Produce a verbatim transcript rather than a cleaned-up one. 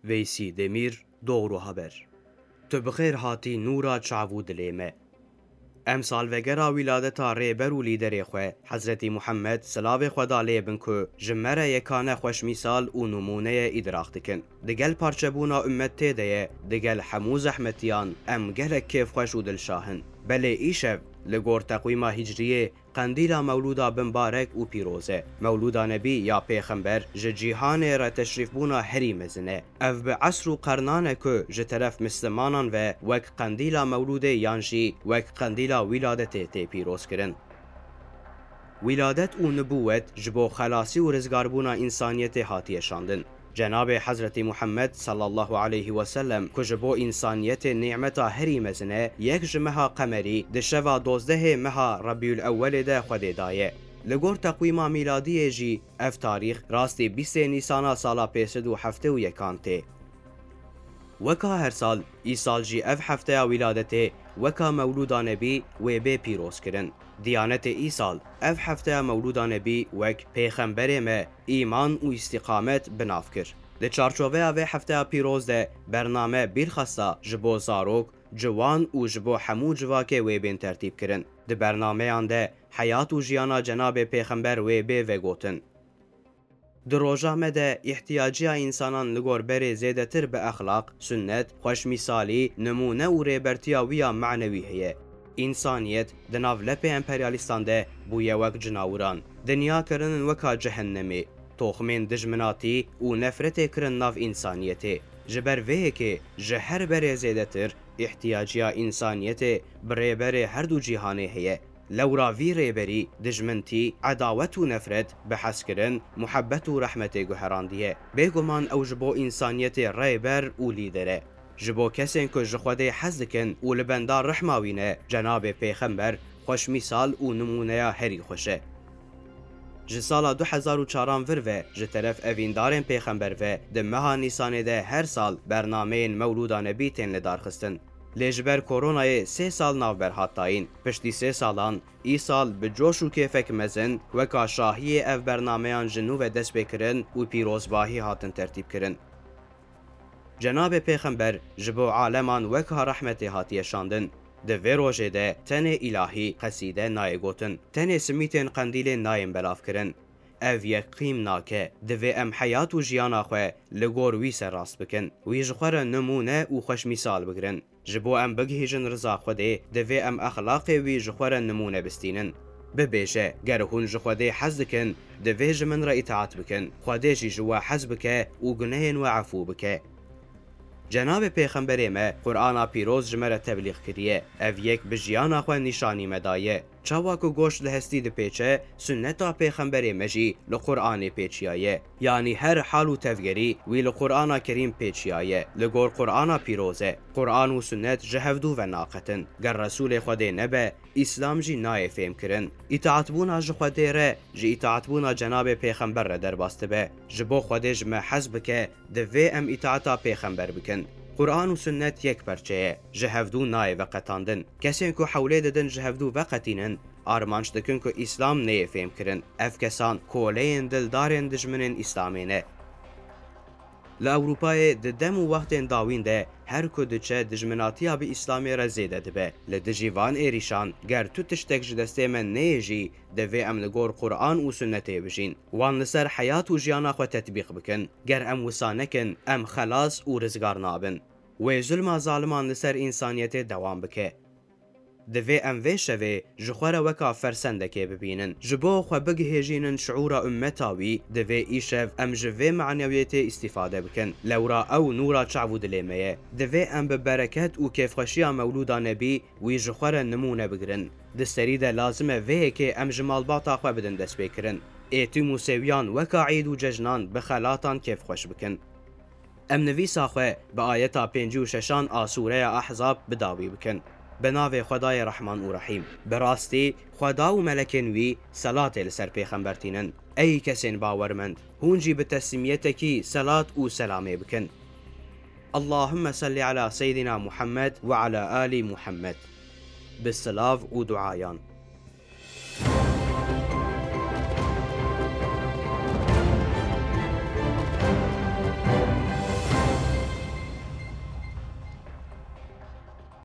Veysî Demîr, Doğru Haber. Tu bi xêr hatî nûra çav û dilê me. Em salvegera wîladeta rêber û lîderê xwe, Hezretî Muhammed, silavê Xweda lê bin, ku ji me re yekane xweşmîsal û nimûneyê îdraq dikin. Digel parçebûna ummet tê de ye, digel hemû zehmetiyan em gelek kêfxweş û dilşa hin. Belê îşev, li gor teqwîma hicriyê, Qendîla Mewlûda bimbarek û pîroz e. Mewlûda Nebî ya Pêxember ji cîhanê re teşrîfbûna herî mezin e. Ev bi esr û qernan e ku ji teref mislimanan ve wek qendîla Mewlûdê yan jî wek qendîla wîladetê tê pîrozkirin. Wîladet û nibûwet ji bo xelasî û rizgarbûna însaniyetê hatiye şandin. Cenabê Hezretî Muhammed sallallahu aleyhi ve sellem ku ji bo însaniyetê nîmeta herî mezin e, yek ji meha qemerî di şeva dozdehê meha Rebîul Ewwelê de Xwedê daye. Li gor teqwîma mîladiyê jî ev tarîx rastî bîstê Nîsana sala pênc sed û heftê û yekan tê. Weka her sal, îsal jî ev hefteya wîladetê weka Mewlûda Nebî wê bê pîrozkirin. Diyanetê îsal ev hefteya Mewlûda Nebî wek Pêxemberê me, îman û îstîqamet bi nav kir. Di çarçoveya vê hefteya pîroz de bername bîlxasa ji bo zarok, ciwan û ji bo hemû civakê wê bên tertîb kirin. Di bernameyan de heyat û jiyana Cenabê Pêxember wê bê vegotin. Di roja me de îhtiyaciya însanan li gor berê zêdetir bi exlaq, sunnet, xweşmîsalî, nimûne û rêbertiya wî ya manewî heye. Însaniyet di nav lepê emperyalîstan de bûye wek cinawiran. Dinya kirinin weka cehennemê. Toxmên dijminatî û nefretê kirin nav însaniyetê. Ji ber vê yekê ji her berê zêdetir îhtiyaciya însaniyetê bi rêberê her du cîhanê heye. Lewra vî rêberî dijmintî, edawet û nefret bi hezkirin, muhebbet û rehmetê guherandiye. Bêguman ew ji bo însaniyetê rêber û lîder e. Ji bo kesên ku ji Xwedê hez dikin û li benda rehma wî ne, Cenabê Pêxember xweşmîsal û nimûneya herî xweş e. Ji sala du hezar û çaran vir ve ji teref evîndarên Pêxember ve di meha Nîsanê de her sal bernameyên Mewlûda Nebî tên lidarxistin. Lê ji ber koronayê sê sal navber hat dayîn. Piştî sê salan, îsal bi coş û kêfek mezin weka şahiyê ev bernameyan ji nû ve dest pê kirin û pîrozbahî hatin tertîb kirin. Cenabê Pêxember ji bo aleman weka rehmetê hatiye şandin. Di vê rojê de tenê îlahî, qesîde nayê gotin. Tenê simîtên qendîlê nayên belavkirin. Ev yek qîm nake. Divê em heyat û jiyana xwe li gor wî serrast bikin. Wî ji xwe re nimûne û xweşmîsal bigrin. Ji bo em bigihîjin riza Xwedê, divê em exlaqê wî ji xwe re nimûne bistînin. Bibêje, ger hûn ji Xwedê hez dikin, divê ji min re îtaat bikin. Xwedê jî ji we hez bike û gunehên we efû bike. Cenabê Pêxemberê me Qur'ana pîroz ji me re teblîx kiriye. Ev yek bi jiyana xwe nîşanî me daye. Çawa ku goşt li hestî dipêçe, sunneta Pêxemberê me jî li Qur'anê pêçiyaye. Yanî her hal û tevgerî wî li Qur'ana Kerîm pêçiyaye. Li gor Qur'ana pîroz e. Qur'an û sunnet ji hevdû ve naqetin. Ger Resûlê Xwedê nebe, Îslam jî nayê fêhm kirin. Îtaatbûna ji Xwedê re ji îtaatbûna Cenabê Pêxember re derbas dibe. Ji bo Xwedê ji me hez bike, divê em îtaeta Pêxember bikin. Qur'an û sunnet yek perçe ye, ji hevdû nayê veqetandin. Kesên ku hewlê didin ji hevdû veqetînin, armanc dikin ku Îslam neyê fêhm kirin. Ev kesan koleyên dildarên dijminên Îslamê ne. Li Ewropayê di dem û wextên dawîn de her ku diçe dijminatiya bi Îslamê re zêde dibe. Li dijî van êrîşan, ger tu tiştek ji destê me neyê jî, divê em li gor Qur'an û sunnetê bijîn. Wan li ser heyat û jiyana xwe tetbîq bikin. Ger em wisa nekin, em xelas û rizgar nabin. Wê zulma zaliman li ser însaniyetê dewam bike. Divê em vê şevê ji xwe re weka fersendekê bibînin. Ji bo xwe bigihêjînin şiûra ummeta wî, divê îşev em ji vê manewiyetê îstîfade bikin. Lewra ew nûra çav û dilê me ye. Divê em bi bereket û kêfxweşiya Mewlûda Nebî wî ji xwe re nimûne bigirin. Di serî de lazim e vê yekê em ji malbata xwe bidin destpêkirin. Êtîm û sêwiyan weka îd û cejnan bi xelatan kêfxweş bikin. Em nivîsa xwe bi ayeta pêncî û şeşan a sûreya Ahzab bi dawî bikin. Bi navê Xwedayê Rehman û Rehîm. Bi rastî, Xweda û melekên wî selatê li ser Pêxember tînin. Ey kesên bawermend, hûn jî bi teslîmiyetekî selat û selamê bikin. Allahümme salli ala Seyyidina Muhammed ve ala ali Muhammed. Bi silav û duayan.